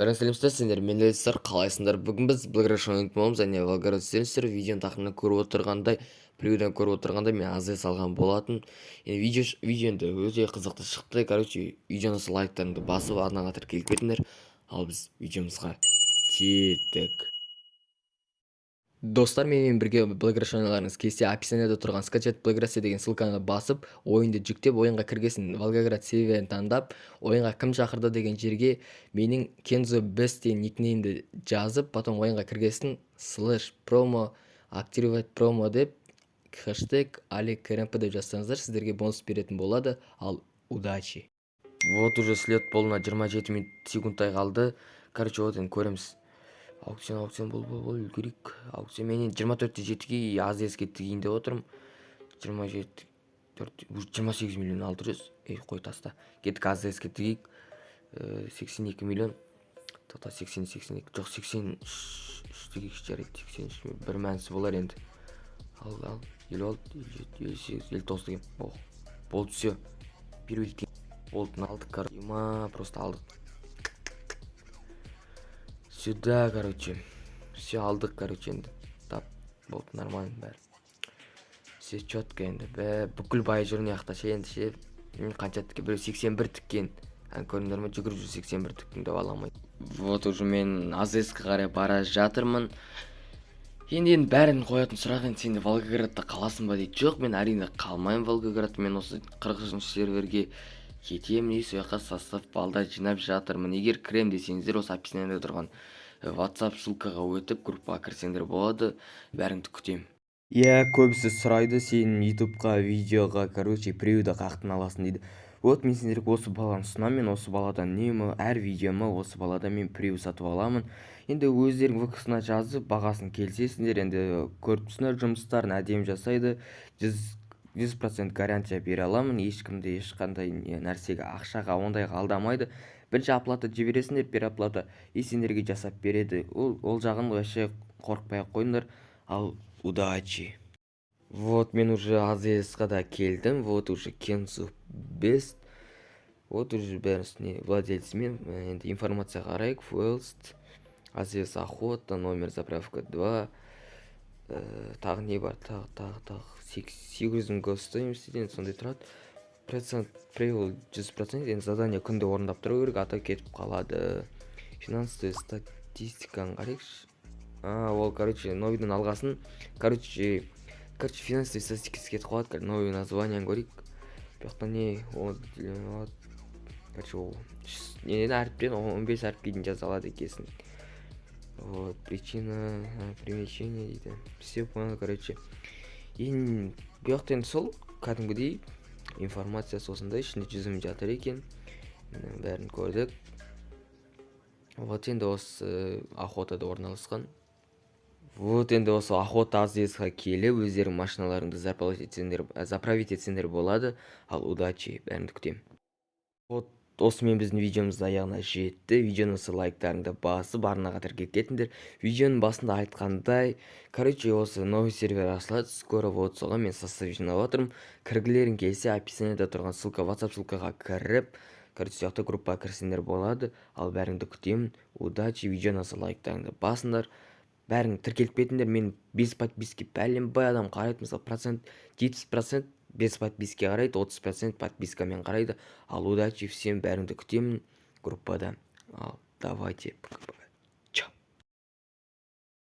Бәріңе сәлеметсіздер, сендер мен достар, қалайсыңдар? Бүгін біз Блэк Раша ойнайтын боламыз және Волгоград сенсор. Видеоның тақырыбынан көріп отырғандай, превьюдан көріп отырғандай, мен АЗС алған болатын. Енді видео енді өте қызықты шықты. Короче, видеоны лайктарыңды басып, арнаға тіркеліп кетіңдер. Ал біз видеомызға кеттік. Достар, менімен бірге Блэк Раша ойнағыларыңыз келсе, описанияда тұрған «Скачать Блэк Раша» деген ссылканы басып, ойынды жүктеп, ойынға кіргесін Волгоград серверін таңдап, ойынға кім шақырды деген жерге менің Кензо Бест деген никнеймді жазып, потом ойынға кіргесін /промо, активировать промо деп, #АликРМП деп жазсаңыздар, сіздерге бонус беретін болады. Ал удачи! Вот уже слет болуына 27 минут секундтай қалды. Короче, вот енді көреміз. Аукцион, аукцион, бол, бол, бол, үлгерейік. Аукцион мен енді 24-те 7-ге АЗС-ке тігейін деп отырмын. 27, 4, уже 28 миллион 600. Ей, қой, таста. Кеттік, АЗС-ке тігейік. 82 миллион. Тоқта, 80, 82, жоқ, 83 тігейікші, жарайды, 83 бір мәнісі болар енді. Ал, ал, 56, 57, 58, 59 деген. Ох, болды, все. Переводить болды, алдық, короче. Ма, просто алдық. Сюда, короче. Все, алдық, короче, енді. Тап, болды, нормально бәрі. Все четко енді. Бә, бүкіл бай жүр мына жақта ше енді ше. Қанша тіккен? Біреу 81 тіккен. Ән көрдіңдер ме, жүгіріп жүр, 81 тіктім деп ала алмайды. Вот уже мен АЗС-ке қарай бара жатырмын. Енді бәрін қоятын сұрақ: енді сен де Волгоградта қаласың ба дейді. Жоқ, мен, әрине, қалмаймын Волгоградта. Мен осы 40 серверге кетемін и сол жаққа состав балдар жинап жатырмын. Егер кірем десеңіздер, осы описаниеда тұрған WhatsApp ссылкаға өтіп, группаға кірсеңдер болады. Бәріңді күтемін. Иә, көбісі сұрайды: «Сен ютубқа видеоға, короче, превьюді қаяқтан аласың?» – дейді. Вот мен сендерге осы баланы ұсынамын. Мен осы баладан үнемі әр видеома осы баладан мен превью сатып аламын. Енді өздерің ВК-сына жазып, бағасын келісесіңдер. Енді көріп тұрсыңдар, жұмыстарын әдемі жасайды. 100% гарантия бере аламын, ешкімді ешқандай нәрсеге, ақшаға, ондайға алдамайды. Бірінші оплата жібересіңдер, переоплата, и сендерге жасап береді. Ол жағын вообще қорықпай ақ қойыңдар. Ал удачи! Вот мен уже АЗС-қа да келдім. Вот уже Кенсу Бест, вот уже бәрісіне владельцімен. Енді информация қарайық. Фуэлст, АЗС Охота, номер заправка 2. Тағы не бар? Тағы 800 000 стоимость дейді енді, сондай тұрады. Процент прибыль 100%. Енді задание күнде орындап тұру керек, а то кетіп қалады. Финансовый статистиканы қарайықшы. А ол, короче, новыйдан алғасын, короче, финансовый статистикасы кетіп қалады. Новый названияны көрейік. Бұл жақта не? Вот, короче, ол неден, әріптен, 15 әріпке дейін жаза алады екенсің. Вот причина примечание дейді. Все понял. Короче, енді бұл жақта енді сол кәдімгідей информациясы осындай, ішінде 100 000 жатыр екен. Міне, бәрін көрдік. Вот енді осы Охотада орналасқан. Вот енді осы Охота АЗС-ға келіп, өздерің машиналарыңды заправить етсеңдер болады. Ал удачи, бәріңді күтемін. Вот осымен біздің видеомыз аяғына жетті. Видеоны осы лайктарыңды басып, арнаға тіркеліп кетіңдер. Видеоның басында айтқандай, короче, осы новый сервер ашылады скоро. Вот соған мен состав жинап жатырмын. Кіргілерің келсе, описаниеда тұрған ссылка, WhatsApp ссылкаға кіріп, короче, сол жақта группаға кірсеңдер болады. Ал бәріңді күтемін. Удачи! Видеоны осы лайктарыңды басыңдар, бәрің тіркеліп кетіңдер. Мен без подписки бәленбай адам қарайды. Мысалы, процент, 70% без подписки қарайды, 30% подпискамен қарайды. Ал удачи всем, бәріңді күтемін группада. Ал давайте, пока, пока.